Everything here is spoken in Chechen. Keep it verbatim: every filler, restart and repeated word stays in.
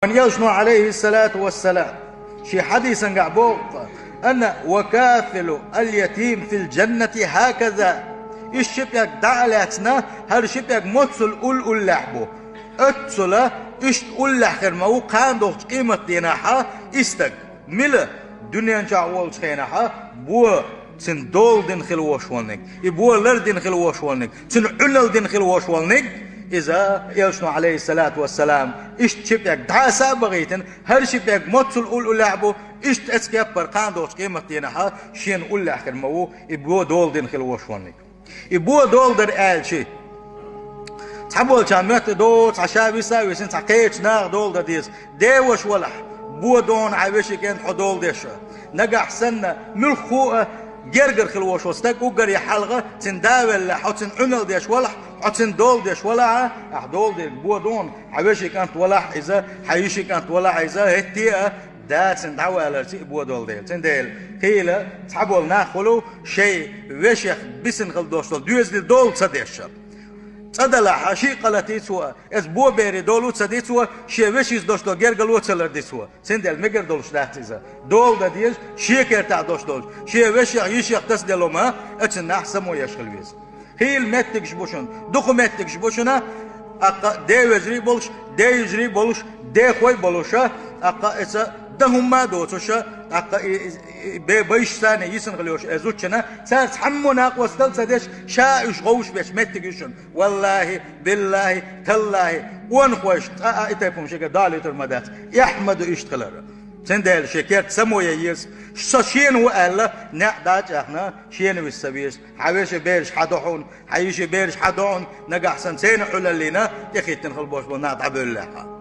Элчано, Ӏалайхиссалату вассалам, шен хьадисангахь боху: «Ана ва кафилул ятими фил джаннати хӀаказа». Иштта ши пӀелг дӀа а лаьцна, хӀара ши пӀелг моццул уллехь бу. Оццула иштта уллехь хир ма ву кхана долчу къематдийнахь и стаг. Мила? Дуьнен чохь волчу хенахь бо цуьнан дола дина хила волуш волниг, и бо лар дина хила волуш волниг, цуьнан Ӏуьнал дина хила волуш волниг. Иза, Элчано, Ӏалайхиссалату вассалам, иштта ши пӀелг дӀаса а бахийтина, хӀара ши пӀелг моццул уллехь бу, иштта эцкеппара кхана долчу къематдийнахь шена уллехь хир ма ву и бо дола дина хила волуш волниг. И бо дола дара аьлчи, цхьаболчарна моьтту до, цхьа ша виса а висина, цхьа кхечу наха дола дан деза. Деваш валахь, бо дона хьан вешин кӀант хьо дола деш. Нагахь санна, муьлхха а гергара хила волуш волу стаг уггаре хьалха, цуьнан да велла, хьо цуьнан Ӏуьнал деш валахь, хьо цуьнан дола деш валахь, ахь дола дерг бо дона, хьан вешин кӀант валахь иза, хьан йишин кӀант валахь иза, хӀетте а, да цуьнан дӀаваларца и бо дола дела. Цундела, хийла цхьаболу нах хуьлу шайн вешех бисина хила долуш долу доьзале дола ца деш. ЦӀа далахь, шиъ кхалатий цо, иза бо бере дола ца ди цо, шен вешица долуш долу гергало ца лар ди цо. Цундела мегар долуш дац иза. Дола дан деза шен кертахь долуш долчу, шен вешех, йишех тасаделла ма, оцу нахь само еш хила веза. Хийла меттигаш бу шуна, дукха меттигаш бу шуна, тӀаккха а ден вежарий а болуш, ден йижарий а болуш, дехой а болуша, тӀаккха а иза дан хӀумма а доцуша, тӀаккха и, и, и бе-, байшашца йисина хила йолуш, э, зудчина, цара цхьаммо накъосталла ца деш, ша уьш гӀовш беш меттиг ю шуна. Валлахи, биллахи, таллахи, онхойш, цкъа а и тайпа хӀума шега далуьйтур ма дац. Эхь ма ду иштта хилар. Цундела шен керта само ян еза. Со шена ву аьлла, неӀ дӀа а чӀехна, шена виса ца веза. Хьан вешин бераш хьан ду хьуна, хьан йишин бераш хьан ду хьуна, нагахь санна церан Ӏуьналлина тӀехӀиттина хила болуш болу нах дӀабевллехь.